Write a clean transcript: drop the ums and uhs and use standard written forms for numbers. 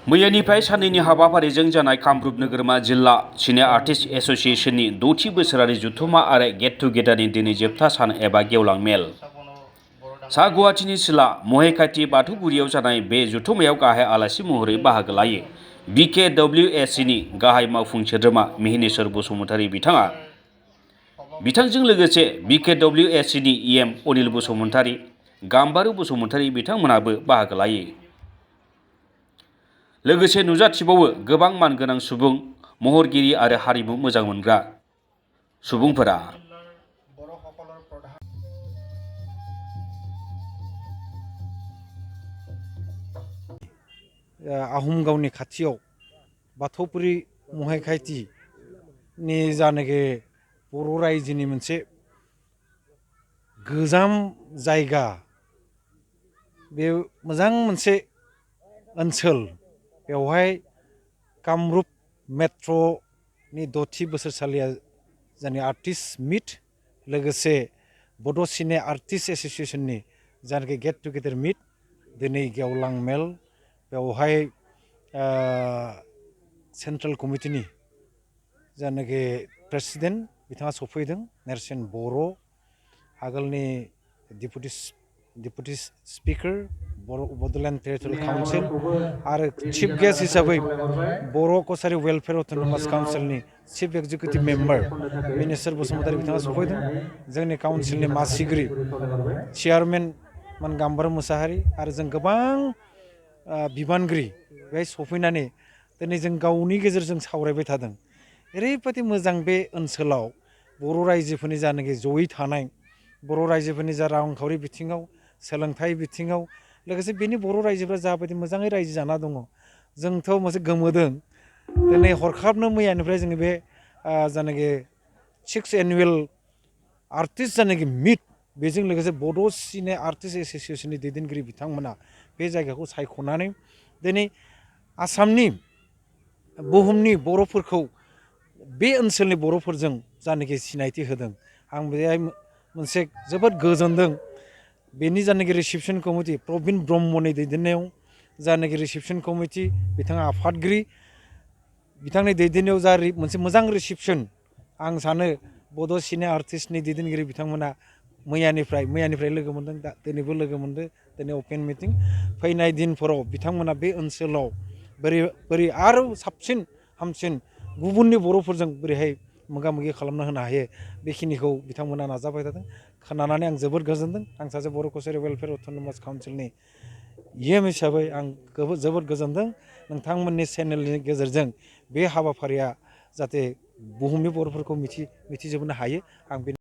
मैयानिफ्राय साननैनि हाबाफारिजों जानाय कामरुप नोगोरमा जिल्ला सिने आर्टिस्ट एसोसिएशननि 6थि बोसोरारि जथुम्मा आरो गेट टुगेदारनि दिनै जोबथा सान एबा गेवलां मेल। सा गुवाहाटीनि सिला महैखाथि बाथौगुरियाव जानाय बे जथुम्मायाव गाहाय आलासि महरै बाहागो लायो BKWSCनि गाहाय मावफुं सोद्रोमा मिहिनेश्वर बसुमतारी बिथाङा। बिथांजों लोगोसे BKWSCनि EM अनिल बसुमतारी, गाम्बारु बसुमतारी बिथांमोनाबो बाहागो लायो। लोगोसे नुजाथिबावो गोबां मानगोनां सुबुं, महरगिरि आरो हारिमु मोजां मोनग्रा सुबुंफोरा। आहम गावनि खाथियाव बाथौपुरि महैखाथिनि जानाखि बर' रायजोनि मोनसे गोजाम जायगा, बे मोजां मोनसे ओनसोल, बेवहाय कामरुप मेट्र'नि 6थि बोसोरसालिया जानि आर्टिस्ट मिट, लोगोसे बड' सिने आर्टिस्ट एसोसिएशननि जानाखि गेट टुगेदार मिट, दिनै गेवलां मेल, बेवहाय सेन्ट्रेल कमिटिनि जानाखि प्रेसिडेन्ट बिथाङा सफैदों, नेरसोन बर', आगोलनि deputy speaker Bodoland territorial council आरो चिफ गेस्ट हिसाबै बर' कसारि वेलफेयार अट'नमास काउन्सिलनि chief executive member Mihineswar Basumatary बिथाङा सफैदों। जोंनि काउन्सिलनि मासिगिरि चेयारमेन गाम्बारु मुसाहारि आरो जों गोबां बिबानगिरि बेहाय सफैनानै दिनै जों गावनि गेजेरजों सावरायबाय थादों। ओरैबायदि मोजां बे ओनसोलाव बर' रायजोफोरनि जानाखि जयै थानाय, बर' रायजोफोरनि जा रांखावरि बिथिङाव, सोलोंथाइ बिथिङाव, लोगोसे बेनि बर' रायजोफ्रा जाबायदि मोजाङै रायजो जाना दङ, जोंथ' मोनसे गोमोदों। दिनै हरखाबनो मैयानिफ्राय जोङो बे जानाखि 6th एनुवेल आर्टिस्ट जानाखि मिट, बेजों लोगोसे बड' सिने आर्टिस्ट एसोसिएशननि दैदेनगिरि बिथांमोना बे जायगाखौ सायख'नानै दिनै आसामनि बुहुमनि बर'फोरखौ बे ओनसोलनि बर'फोरजों जानाखि सिनायथि होदों। आं बेहाय मोनसे जोबोद गोजोनदों। बेनि जानाखि रिसेपसन कमिटि प्रबिन ब्रह्मनि दैदेननायाव जानाखि रिसेपसन कमिटि, बिथाङा आफादगिरि, बिथांनि दैदेननायाव जा मोनसे मोजां रिसेपसन, आं सानो बड' सिने आर्टिस्टनि दैदेनगिरि बिथांमोना मैयानिफ्राय लोगो मोनदों, दा दिनैबो लोगो मोनदों, दिनै अपेन मिटिं। फैनाय दिनफोराव बिथांमोना बे ओनसोलाव बोरै आरो साबसिन हामसिन गुबुननि बर'फोरजों बोरैहाय मोगा मोगि खालामना होनो हायो, बेखिनिखौ बिथांमोना नाजाबाय थादों। खोनानानै आं जोबोद गोजोनदों। आं सासे बर' कसारि वेलफेयार अट'नमास काउन्सिलनि EM हिसाबै आं जोबोद गोजोनदों। नोंथांमोननि चेनेलनि गेजेरजों बे हाबाफारिया जाहाथे बुहुमनि बर'फोरखौ मिथिजोबनो हायो, आं